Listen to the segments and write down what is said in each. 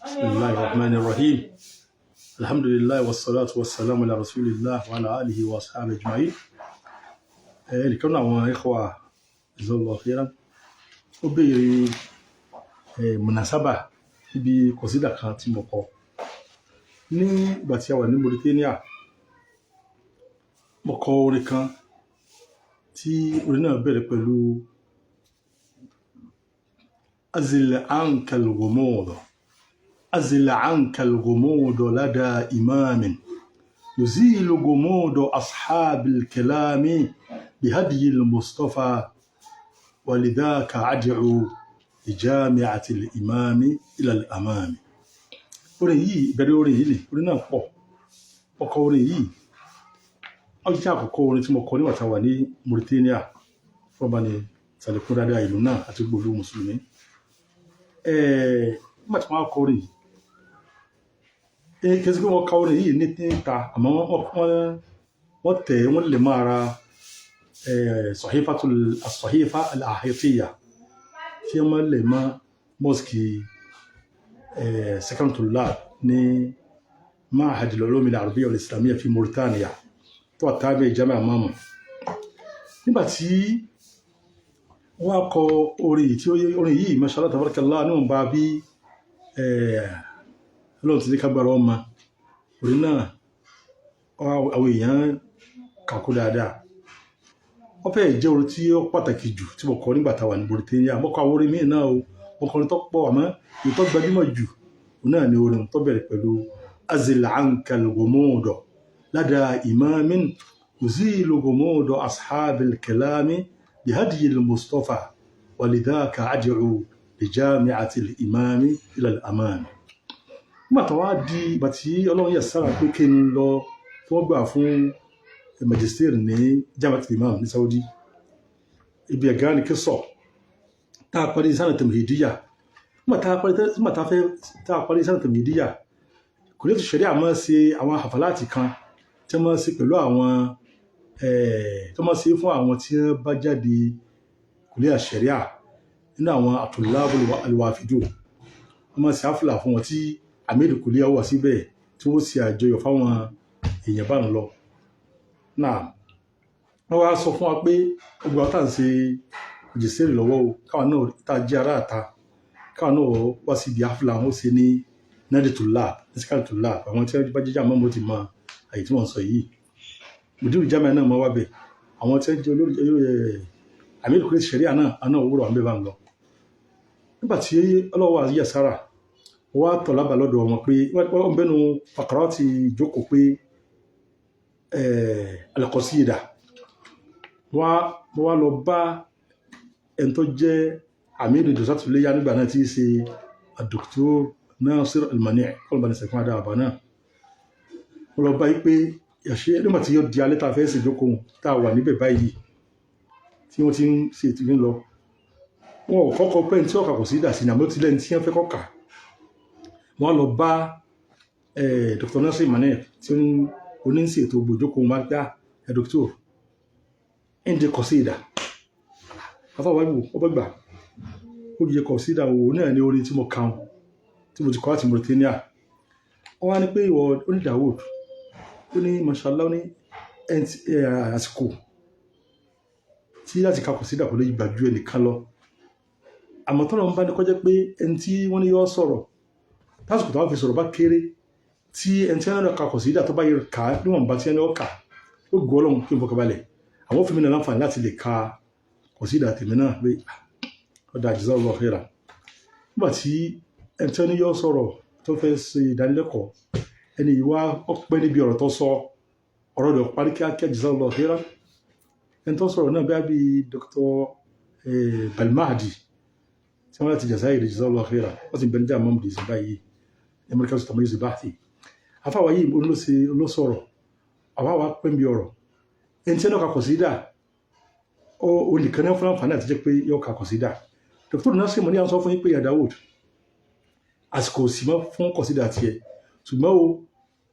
بسم الله الرحمن الرحيم، الحمد لله والصلاة والسلام على رسول الله وعلى آله وأصحابه أجمعين. Ẹnìkan náà àwọn ikhwa، جزاه الله خيرا، ó béèrè munasaba níbi kọ̀sídà kan tí mo kọ ní ìgbà tí a wà ní Mauritania. Mo kọ orin kan tí orin náà bẹ̀rẹ̀ pẹ̀lú أزل عنك الغموض، أزل عنك الغموض لدى إمام يزيل غموض أصحاب الكلام بهدي المصطفى، ولذاك أدعو لجامعة الإمام إلى الأمام. Orin yìí, ìbẹ̀rẹ̀ orin yìí ni orin náà pọ̀. Ọkọ orin yìí, ó jẹ́ àkọ́kọ́ orin tí mo kọ nígbà tí a wà ní Mauritania. Fún ọba ní sàlékún dáadáa ìlú náà àti gbogbo mùsùlùmí. Nígbà tí wọ́n á kọ orin yìí, kí ẹ sì pé wọ́n ka orin yìí ní níta, àmọ́ wọ́n tẹ̀ wọ́n lè máa ra الصحيفة الأحيطية tí wọ́n lè mọ́ mosque سكن طلاب ní معهد العلوم العربية والإسلامية في Mauritania tó wà تابع جامعة Mamu. Nígbà tí wọ́n á kọ orin yìí, tí orin yìí، ما شاء الله تبارك الله، níwọ̀n bá bí Ọlọ́run ti ní kágbára ọmọ orin náà, àwọn èèyàn kàkó dáadáa. Wọ́n fẹ́ẹ̀ jẹ́ orin tí ó pàtàkì jù tí mo kọ nígbà tá a wà ní Mauritania. Mo kọ àwọn orin míì náà o, mo kọ orin tó pọ̀, àmọ́ èyí tó gbajúmọ̀ jù òun náà ni orin tó bẹ̀rẹ̀ pẹ̀lú أزل عنك الغموض لدى إمام يزيل غموض أصحاب الكلام بهدي المصطفى، ولذاك أدعو لجامعة الإمام إلى الأمام. Nígbà tó wá di ìgbà tí Ọlọ́run yẹ sára pé kí n lọ, tí wọ́n gbà fún magister ní Jamiat Imam ní Saudi, ibi ẹ̀gá ni kí sọ tá a parí سنة تمهيدية. Nígbà tá a parí, nígbà tá a fẹ́ tá a parí سنة تمهيدية، كلية الشريعة máa ṣe àwọn حفلات kan tí wọ́n máa ṣe pẹ̀lú àwọn tí wọ́n máa ṣe fún àwọn tí wọ́n bá jáde كلية الشريعة nínú àwọn الطلاب الوافدون. Wọ́n máa ṣe حفلة fún wọn tí عميد الكلية wà síbẹ̀, tí wọ́n ṣe àjọyọ̀ fáwọn èèyàn bá ń lọ náà. Wọ́n wá sọ fún wa pé gbogbo àwọn tá à ń ṣe òjìṣẹ́rì lọ́wọ́ o, káwọn náà tá a jẹ́ ará àta, káwọn náà wá síbi حفلة wọn ó ṣe ní نادي الطلاب، ní سكن الطلاب. Àwọn tí wọ́n bá jíjà mọ́ mo ti mọ àyè tí wọ́n sọ yìí. مدير الجامعة náà mọ́ wá bẹ̀, àwọn tí wọ́n jẹ́ olórí عميد كلية الشريعة náà, àwọn náà wúrọ̀ àwọn bẹ́ẹ̀ bá ń lọ. Nígbà tí ọlọ́wọ́ àyè sára wọ́n á tọ̀ lábàá lọ́dọ̀ wọn pé wọ́n bẹnu fàkàrà ti jókòó pé القصيدة. Wọ́n wá lọ bá ẹni tó jẹ́ عميد الدراسات العليا nígbà náà, tí í ṣe الدكتور Nasir Al-Mani', kọ́lọ̀ bá ní sẹ̀kún adá àbá náà. Wọ́n lọ bá yí pé yàṣẹ́ nígbà tí yóò di alẹ́ tá a fẹ́ ṣèjókòó tá a wà níbẹ̀ báyìí tí wọ́n ti ń ṣe ètò ń lọ, wọn ò kọ́kọ́ pẹ́ tí ọkà kò sí dà sí ní àmọ́ tí lẹ́ni tí wọ́n fẹ́ kọ́kà. Wọ́n lọ bá Dr. Nasir Mani' tí ó ní ṣètò gbòjókòó wọn gbá ẹ̀, "Doctor, عندي قصيدة." Afáwọn wò ó bẹ́ gbà ó yẹ قصيدة wò náà ní orin tí mo kàn tí mo ti kọ́ láti Mauritania. Wọ́n wá ní pé ìwọ ó ní Dawood, ó ní ما شاء الله, ó ní àsìkò tí láti ka قصيدة kò lè gbà ju ẹnìkan lọ, àmọ́ tọ́lọ́ ń bá ní kọjá pé ẹni tí wọ́n ní yọ sọ̀rọ̀, tásìkò tó wá fi sọ̀rọ̀ bá kéré, tí ẹni tí wọ́n ní ka قصيدة tó bá yẹ ká níwọ̀nba tí ẹni ọkà ó gbọ́, Ọlọ́run kí n fọkàn balẹ̀, àwọn fún mi náà láǹfààní láti lè ka قصيدة tèmi náà pé ọ̀dà. جزاه الله خيرا. Nígbà tí ẹni tí wọ́n ní yọ sọ̀rọ̀ tó fẹ́ ṣe ìdánilẹ́kọ̀ọ́, ẹni yìí wá ọpẹ́ níbi ọ̀rọ̀ tó sọ, ọ̀rọ̀ rẹ̀ parí kíákíá. جزاه الله خيرا. Ẹni tó sọ̀rọ̀ náà bẹ́ẹ̀ bí Dr. Balmahdi tí wọ́n láti Jazair، جزاه الله خيرا, wọ́n sì bẹ̀rẹ̀ jẹ́ àmọ́ mọ̀dé sí báyìí ní Amẹ́ríkà Tamyiz Bahthi. Afáwa yìí olóṣọ̀rọ̀ àwa wa pẹ́ bí ọ̀rọ̀ ẹni tí ẹni ka قصيدة ó nìkan náà fún àǹfààní àti jẹ́ pé yóò ka قصيدة. Dr. Nasir mo ní àwọn sọ fún yín pé ya Dawood, àsìkò òsì mọ́ fún قصيدة tiẹ̀, ṣùgbọ́n o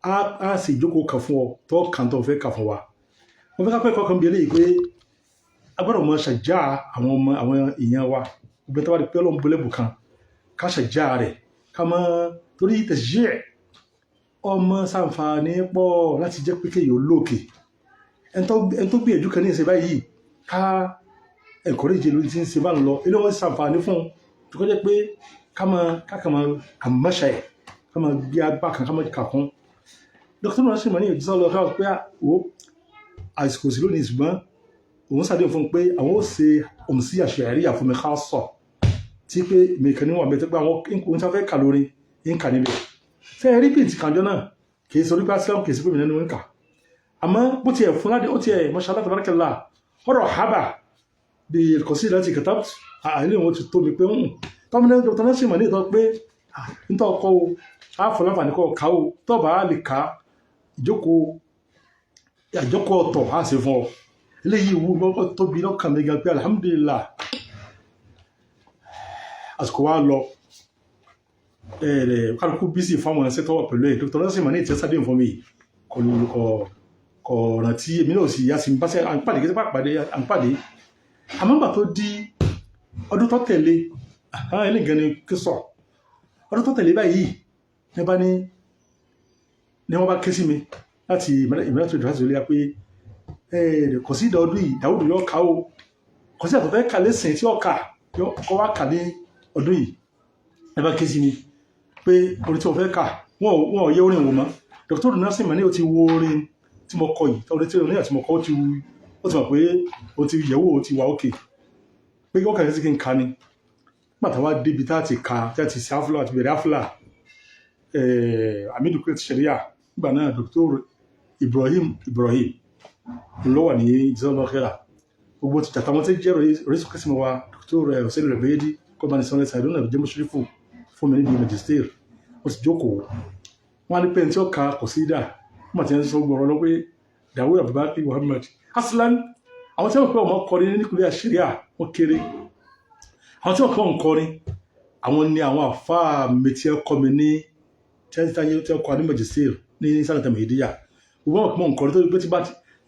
á sì ìjókòó kan fún ọ tó kàn tó fẹ́ kà fún wa. Mo fẹ́ ká pẹ́ kọ́kàn bí eléyìí pé a gbọ́dọ̀ mọ ṣàjá àwọn ọmọ àwọn èèyàn wa. Gbogbo tó bá di pé Ọlọ́run bọ́lẹ́bù kan, ká ṣàjá rẹ̀, ká Ká mọ́ torí tẹ̀síṣẹ́ ọmọ sàǹfààní pọ̀ láti jẹ́ pé kéèyàn lókè. Ẹni tó gbìyànjú kan ní ìṣe báyìí, ká encourage lórí tí ń ṣe bá ń lọ ilé wọn sàǹfààní fún un tó kọjá pé ká máa ká máa àmọ́ṣà ẹ̀, ká máa gbé agbá kan, ká máa kà kún. Dr. Nasir Mani ìjísọ́ lọ káwọn pé ó àsìkò sí lónìí, ṣùgbọ́n òun ṣàdéhùn fún un pé àwọn ó ṣe òun sí àṣeyàríyà fún mi ká sọ tí pé mèkàn níwọ̀n bẹ́ẹ̀ tó pé àwọn ohun tí wọ́n fẹ́ kà lórí ń kà níbẹ̀. Ṣé ẹ rí bí ti kànjọ́ náà kì í sọ nípa Islam, kì í sí pé mi nínú ń kà, àmọ́ bó tiẹ̀ fún ládé ó tiẹ̀, mashallah, tabarakallah, ọ̀rọ̀ hábà bí kọ̀sí láti kàtàpt àìlè wọn ti tó mi pé ń tọ́mọ Dr. Nasir Mani ìtọ́ pé ntọ́ ọkọ o àfọláǹfààní kọ́ ká o tọ́ba á lè ká ìjókòó àjókòó ọ̀tọ̀ á sì fún ọ. Eléyìí wú gbọ́kọ́ tóbi lọ́kàn mi gan pé alhamdulillah. Àsìkò wa lọ, kálukú bísí fáwọn ẹsẹ̀ tọ́wọ̀ pẹ̀lú ẹ̀. Dr. Nasir Mani ìtẹ́ sáde fún mi kò kò rántí èmi náà sì yá sí bá sẹ́ à ń pàdé kí pàdé à ń pàdé. Àmọ́ gbà tó di ọdún tó tẹ̀lé, eléyìí gan ni kí sọ ọdún tó tẹ̀lé báyìí ní bá ní ní wọ́n bá ké sí mi láti ìmọ̀lẹ́ tó dùn láti rí pé kò sí ìdá ọdún yìí, Dàwùdù yóò ká o, kò sí àtọ̀fẹ́ kà lẹ́sìn tí ó kà kọ́ wá kà ní ọdún yìí. Ẹ bá ké sí mi pé orin tí wọ́n fẹ́ kà, wọ́n ò yẹ orin wò mọ́. Dr. Nasir Mani ó ti wo orin tí mo kọ yìí, orin tí orin tí mo kọ, ó ti mọ̀ pé ó ti yẹ̀wò, ó ti wà ókè pé kí wọ́n kà sí kí n ka ni. Nígbà táwa débi tá a ti ka, tí a ti ṣe afúlà àti bẹ̀rẹ̀ afúlà, Amidu Kuwait Sharia nígbà náà, Dr. Ibrahim Ibrahim ló wà ní ìjọba gbogbo ti tàtàwọn tí jẹ́ orísun kẹsìmọ̀ wa, Dr. Hussein Rebedi kọ́ba ní sanwó-ẹ̀sán ìdúnà jẹ́ mọ́ṣírífù fún mi níbi magister. Ó sì jókòó, wọ́n á ní pé ní tí ó ka kọ̀sídà wọ́n àti ẹni sọ gbọ́rọ̀ lọ pé Dawud Abubakar Muhammad aslan. Àwọn tí wọ́n pẹ́ ọmọ kọrin ní nípìnlẹ̀ àṣíríà wọ́n kéré. Àwọn tí wọ́n kọ́ ń kọrin, àwọn ni àwọn àfáà mi tí ẹ kọ́ mi ní tí ẹ kọ́ ní magister ní sanata mehidiya. Gbogbo àwọn kọ́ ń kọrin tó pé tí bá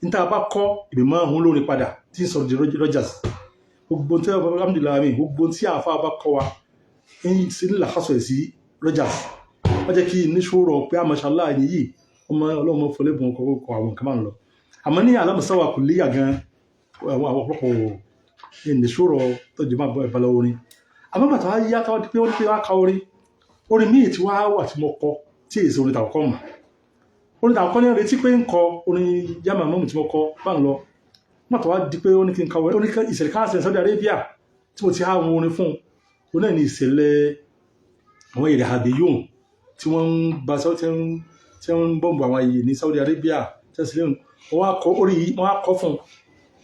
ní tá a bá kọ́ ìbí máa ń hun lórí padà tí ń sọ̀rọ̀ di Rogers. Gbogbo tí alhamdulilayi mi, gbogbo tí àfáà bá kọ́ wa ń sí ní làkàsọ̀ ẹ̀ sí Rogers, wọ́n jẹ́ kí ní ṣòro pé àmọ́ṣálá yìí ọmọ ọlọ́mọ fọlẹ́bùn ọkọ̀ ọkọ̀ àwọn nǹkan máa ń lọ. Àmọ́ ní alámùsáwà kò léyà gan àwọn ọ̀pọ̀lọpọ̀ ní ṣòro tó jẹ́ máa bọ́ ìbálẹ̀ orin. Àmọ́ bàtà wá yá táwọn pé wọ́n ní pé wá ka orin, orin míì tí wàá wà tí mo kọ tí èsì orin tàkọ́kọ́ mọ̀. Orin tàkọ́kọ́ ní retí pé ń kọ orin yàmà mọ́mù tí mo kọ bá ń lọ. Nígbà tó wá di pé ó ní kí n ka orin, ó ní ìṣẹ̀lẹ̀ káàsì Saudi Arabia tí mo ti há àwọn orin fún un náà ní ìṣẹ̀lẹ̀ àwọn èrè àbíyóhùn tí wọ́n ń ba tí wọ́n ń bọ̀m̀bù àwọn àyè ní Saudi Arabia tẹ́sílẹ̀. Wọ́n á kọ orin yìí, wọ́n á kọ fún un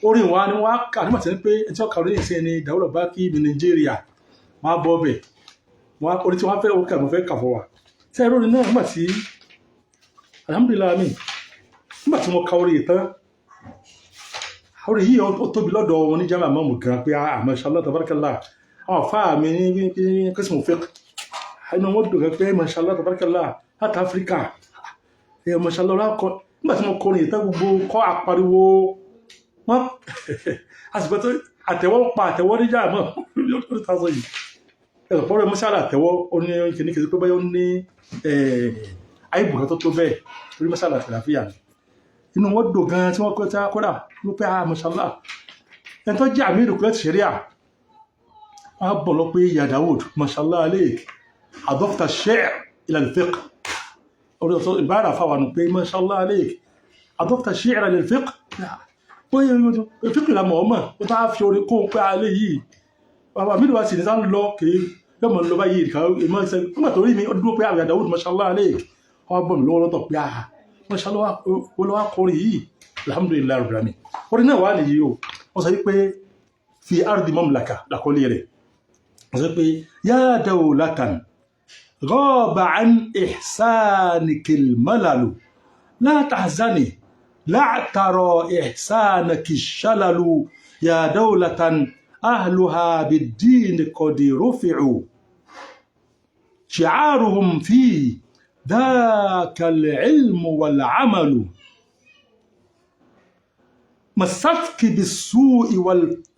orin wa ni wọ́n á kà nígbà tí wọ́n pé ẹni tí wọ́n kà orin yìí sí ẹni Dawud Baki ní Nàìjíríà. Wọ́n á bọ́ ọbẹ̀ wọ́n á orin tí wọ́n fẹ́ wọ́n kà, mo fẹ́ kà fún wa tí ẹ̀rọ orin náà. Nígbà tí alhamdulilayi mi, nígbà tí mo ka orin yìí tán, orin yìí ó tóbi lọ́dọ̀ wọn ní jama mọ́mù gan pé ah, mashallah, tabarakallah. Àwọn afáà mi ní kẹsìmọ̀ fiqh, inú wọn dùn gan pé mashallah, tabarakallah, láti Áfíríkà ẹ, mashallah ọlọ́kọ. Nígbà tí mo kọrin yìí tán, gbogbo kọ́ àpariwo wọn àsìkò tó àtẹ̀wọ́ pa àtẹ̀wọ́ níjà mọ́ lórí ta sọ yìí ẹ̀rọ pọ́nrọ́ mọ́sálà àtẹ̀wọ́. Ó ní kìíní kìíní pé báyọ̀ ní àìbù kan tó tó bẹ́ẹ̀ torí mọ́sálà àtàlàfíà ni. Inú wọn dùn gan tí wọ́n kọ́ tí wọ́n kọ́dà wọ́n pé ah, mashallah. Ẹni tó jẹ́ àmì ìrùkúlẹ̀ ṣẹ̀ríà wọ́n á bọ̀ lọ pé ya Dawud, mashallah aleik, adọ́fta shi'r ila al-fiqh. Orí ọ̀tọ̀ ìbára fáwọn nù pé mashallah aleik, adọ́fta shi'r ila al-fiqh. Bóyá fiqh la mọ̀ ọmọ ó tá a fi orin kó pé alẹ́ yìí bàbá mi ló wá sí ní sáà ń lọ kì í yọmọ lọ báyìí ìmọ̀ ìṣẹ́. Nígbà tó rí mi, ó dúró pé ya Dawud, mashallah aleik. Wọ́n á bọ̀ mí lọ́wọ́ lọ́tọ̀ pé ah, mashallah, olówó akọrin yìí, alhamdulillahi rabbil alamin. Orin náà wà nìyí o. Wọ́n sọ wípé fi ardi mamlaka làkọlé rẹ̀. Wọ́n sọ pé ya dawlatan ghaba an ihsanikil malalu la tahzani la tara ihsanaki shalalu ya dawlatan ahluha bid-din qad rufi'u shi'aruhum fi ذاك العلم والعمل مستك بالسوء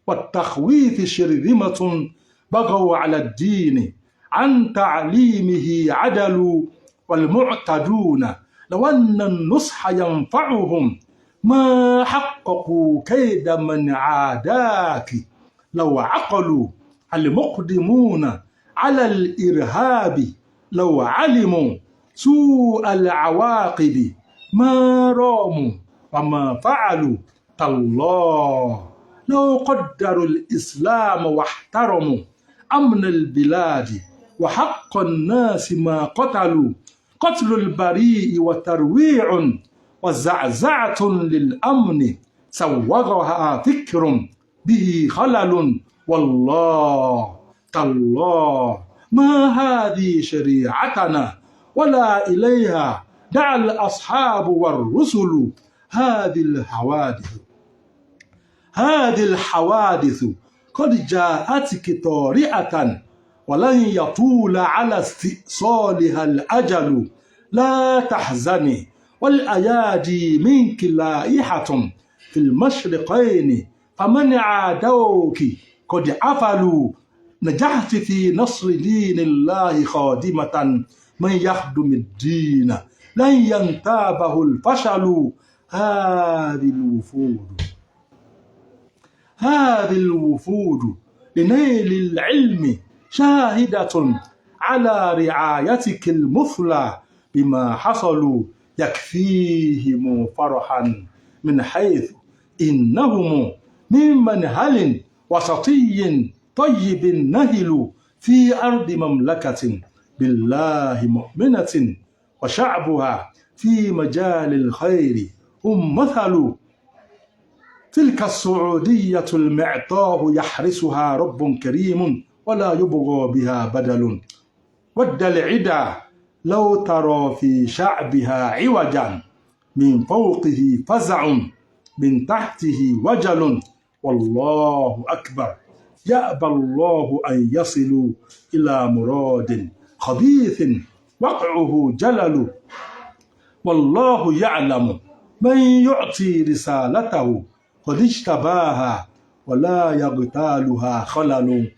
والتخويف شرذمة بغوا على الدين عن تعليمه عدلوا. والمعتدون لو أن النصح ينفعهم ما حققوا كيد من عاداك. لو عقلوا المقدمون على الإرهاب، لو علموا سوء العواقب ما راموا وما فعلوا. تالله لو قدروا الإسلام واحترموا أمن البلاد وحق الناس ما قتلوا. قتل البريء وترويع وزعزعة للأمن سوغها فكر به خلل. والله تالله ما هذه شريعتنا ولا إليها دعا الأصحاب والرسل. هذه الحوادث قد جاءتك طارئة ولن يطول على استئصالها الأجل. لا تحزني والأيادي منك لائحة في المشرقين، فمن عادوك قد عفلوا. نجحت في نصر دين الله خادمة، من يخدم الدين لن ينتابه الفشل. هذه الوفود لنيل العلم شاهدة على رعايتك المثلى بما حصلوا. يكفيهم فرحا من حيث إنهم من منهل وسطي طيب نهلوا، في أرض مملكة بالله مؤمنة وشعبها في مجال الخير هم مثل. تلك السعودية المعطاه يحرسها رب كريم ولا يبغى بها بدل. ود العدا لو ترى في شعبها عوجا، من فوقه فزع من تحته وجل. والله أكبر، يأبى الله أن يصلوا إلى مراد خبيث وقعه جلل. والله يعلم من يعطي رسالته قد اجتباها ولا يغتالها خلل.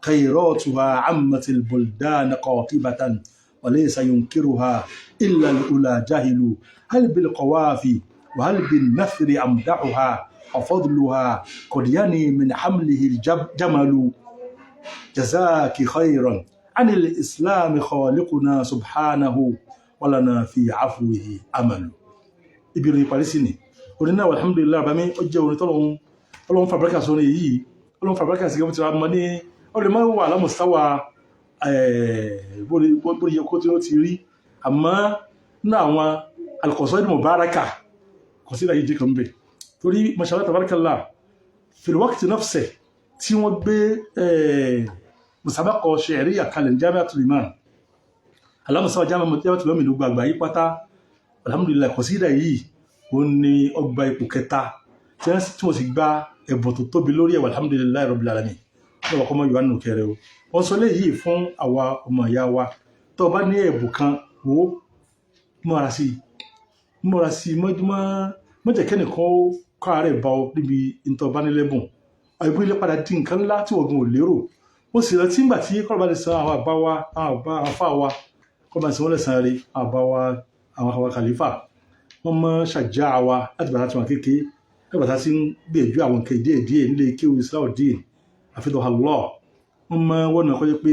خيراتها عمت البلدان قاطبة وليس ينكرها إلا الأولى جهلوا. هل بالقوافي وهل بالنثر أمدحها، وفضلها قد يني من حمله الجمل. جزاك خيرا عن الإسلام خالقنا سبحانه ولنا في عفوه أمل. Ibi orin parí sí ni orin náà. Alhamdulillahi rabbil alamin. Ó jẹ́ orin tọ́lọ́hun fàbíríkà sórin yìí, Ọlọ́hun fàbíríkà sí gẹ́gẹ́ tí wọ́n mọ ní. Ó lè má wà lámùsáwà bó yẹ kó tí ó ti rí, àmọ́ nínú àwọn al-qasaid mubaraka kọ̀sídà yìí jẹ́ kan bẹ̀, torí mashallah tabarakallah, fil waqti nafsi tí wọ́n gbé musabaqa shi'riyya kalẹ̀ ní Jami'atul Iman alámùsáwà, Jami'atul Iman ìlú gbàgbà yí pátá, alhamdulillah, kọ̀sídà yìí ó ní ọgbà ipò kẹta tí wọ́n sì gba ẹ̀bùn tó tóbi lórí ẹ̀wà. Alhamdulillahi rabbil alamin. Lọ́wọ́ kọ́mọ yóò nù kẹrẹ o. Wọ́n sọ léyìí fún àwa ọmọ ìyá wa tó bá ní ẹ̀bùn kan, wò ó, múra sí i, múra sí i, mọ́jẹ̀kẹ́nìkan ó kọ́ àárẹ̀ bá ọ níbi ìtọ́ bá nílẹ̀bùn. Àìbú ilé padà di nǹkan ńlá tí wọ́n gan ò lérò. Ó sì rántí nígbà tí kọ́lọ́ bá lè san àwọn àbá wa, àwọn àbá àwọn afá wa, kọ́lọ́ bá lè san wọ́n lè san rí àwọn àbá wa, àwọn àwọn kàlífà, wọ́n mọ́ ṣàjá wa láti bàtà tí wọ́n kékeré, láti bàtà tí ń gbìyànjú àwọn nǹkan díẹ̀ díẹ̀ nílé kéwù Islahudeen àfihàn Allah. Wọ́n mọ́ wọ́n náà kọjá pé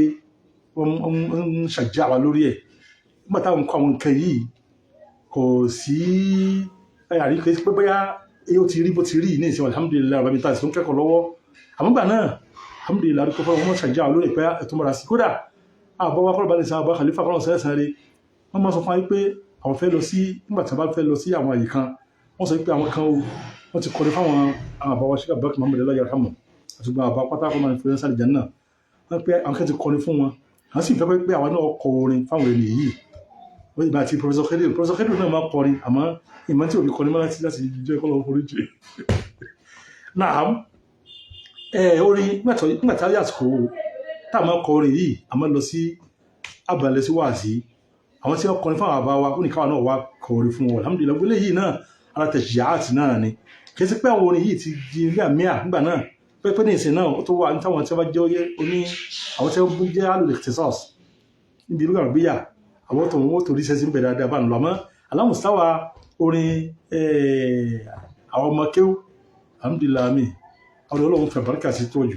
wọ́n ń ṣàjá wa lórí ẹ̀. Nígbà táwọn kọ́ àwọn nǹkan yìí, kò sí àrí pé bóyá ó ti rí bó ti rí ní ìsìn. Alhamdulillahi rabbil alamin, tó ń kẹ́kọ̀ọ́ lọ́wọ́. Àmọ́ gbà náà, alhamdulillahi, àdúgbò fọlọ́ wọn ṣàjá wa lórí pé ẹ̀tọ́ mọ́ra sí. Kódà àbọ̀ wa kọ́lọ́ bá lè san àbọ̀ khalifa kọ́lọ́ sẹ́sàn rí, wọ́n máa sọ fún wa pé àwọn fẹ́ lọ sí, nígbà tí wọ́n bá fẹ́ lọ sí àwọn àyè kan, wọ́n sọ pé àwọn kan o, wọ́n ti kọrin fáwọn àwọn àbáwá ṣíkà Abubakar Muhammad Allah yarhamu àti gbogbo àbá pátákó máa ń fi ránṣẹ́ àlìjánnà. Wọ́n pé àwọn kan ti kọrin fún wọn, àwọn sì fẹ́ pé àwọn náà kọ orin fáwọn ènìyàn yìí. Wọ́n ìgbà tí Professor Khediru náà máa kọrin, àmọ́ ìmọ̀ tí òbí kọrin máa láti jẹ́ kọ́ lọ́wọ́ foríjì náà. Ẹ orin nígbà tí a yàtọ̀ tá a máa kọ orin yìí, a máa lọ sí abalẹ̀ sí wáàsí. Àwọn tí wọ́n kọrin fáwọn àbá wa, ó ní káwọn náà wá kọ orin fún wọn. Alhamdulillah, gbélé yìí náà ara tẹ̀síyàtì náà ni. Kì í ṣe pé àwọn orin yìí ti di ilé àmìà nígbà náà pẹ́pẹ́ ní ìsìn náà, ó tó wà ní táwọn tí wọ́n bá jẹ́ oní àwọn tí wọ́n jẹ́ alul ikhtisas. Níbi ìlú àrùbíyà, àwọn tó wọ́n tó rí sẹ́sí ń bẹ̀rẹ̀ dáadáa bá ń lọ. Àmọ́ alámùsáwà orin àwọn ọmọ kéwú, alhamdulillahi, mi àwọn Ọlọ́run fẹ́ àbáríkà sí tó jù.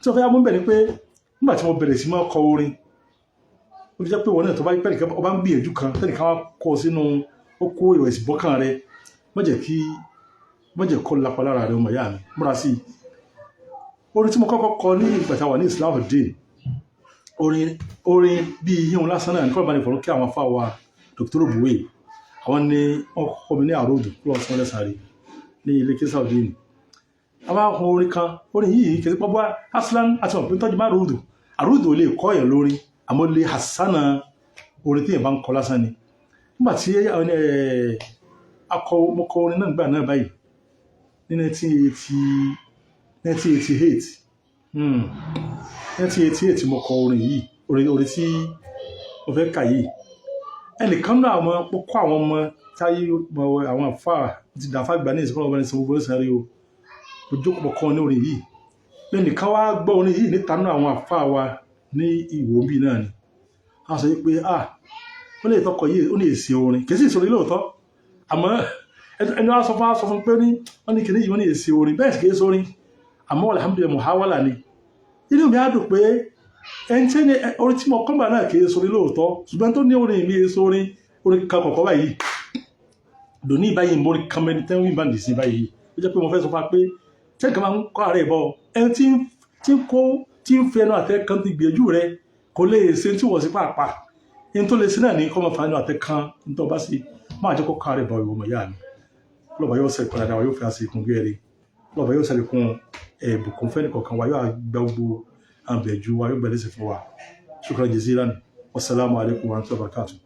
Tí wọ́n fẹ́ mú bẹ̀ ni pé nígbà tí mo bẹ̀rẹ̀ sí máa kọ orin, ó fi jẹ́ pé wọn náà tó bá pẹ́ nìkan ọba ń gbìyànjú kan, tẹ́nìkan wá kọ sínú, ó kó ìrẹ̀sì bọ́kàn rẹ, má jẹ́ kí má jẹ́ kó lápá lára rẹ. Ọmọ ìyá mi, múra sí i. Orin tí mo kọ́kọ́ kọ ní ìgbà tá a wà ní Islahuddin, orin bíi yíyún lásán náà ní kọ́ ìbáni fọ̀rọ̀ kí àwọn afá wa Dr. Buwe, àwọn ní wọ́n kọ́ mi ní àròdù kúrò ọ̀sán lẹ́sàárì ní ilé Islahuddin. A máa ń kun orin kan. Orin yìí kìí pọ́ bá aslan àti wọn pé tọ́jú má ròdù àròdù ò lè kọ́ yẹn lórí, àmọ́ lè hasana orin tí yẹn bá ń kọ lásán ni. Nígbà tí akọ mo kọ orin náà gbà náà báyìí ní 1988, 1988 mo kọ orin yìí. Orin tí mo fẹ́ kà yìí, ẹnìkan náà, àwọn mo kọ́ àwọn ọmọ táyé, àwọn àfa ti dàáfà gbà ní ìsìnkú ọmọ ìsìnkú gbogbo ìsìnkú o. Mo jókòó, mo kọ́ ní orin yìí. Lẹ́nìkan wá gbọ́ orin yìí níta náà, àwọn àfa wa ní Ìwòbí náà ni a sọ pé, ah, ó lè tọkọ yìí, ó ní èsì orin, kì í sì sọ̀rọ̀ lóòótọ́. Àmọ́ ẹni wá sọ fún pé ní wọ́n ní kìnìyí, wọ́n ní èsì orin, bẹ́ẹ̀ sì kì í sórin. Àmọ́ alhamdulillah, muhawala ni. Inú mi á dùn pé ẹni tí orin tí mo kọ́ gbà náà kì í sórin lóòótọ́, ṣùgbọ́n tó ní orin mi èso orin, orin kan kọ̀ọ̀kan báyìí dòní báyìí, mo rí kan mẹ́ni tẹ́wọ́n ìbàdí sí báyìí. Ó jẹ́ pé mo fẹ́ sọ fún wa pé tẹ́ǹkan máa ń kọ́ ààrẹ ìbọn, ẹni tí ń kó tí ń fi ẹnu àtẹ kan ti gbìyànjú rẹ, kò lè ṣe tí wọ́n sí pàápàá. Ẹni tó lè ṣe náà ní kọ́ máa fa ẹnu àtẹ kan ní tó bá sí máa jẹ́ kó kọ́ ààrẹ ìbọn. Ìwọ ọmọ ìyá mi, lọ́ba yóò ṣe ìpàdé wa, yóò fi àṣẹ ìkún gẹ́rẹ́, lọ́ba yóò ṣàlékún ẹ̀bùkún fẹ́ni kọ̀ọ̀kan wa, yóò gba gbogbo àbẹ̀jú wa, yóò gbẹ̀lẹ́sẹ̀ fún wa. Shukran jazilan, wasalaamu alaykum wa rahmatulahi wa barakatuh.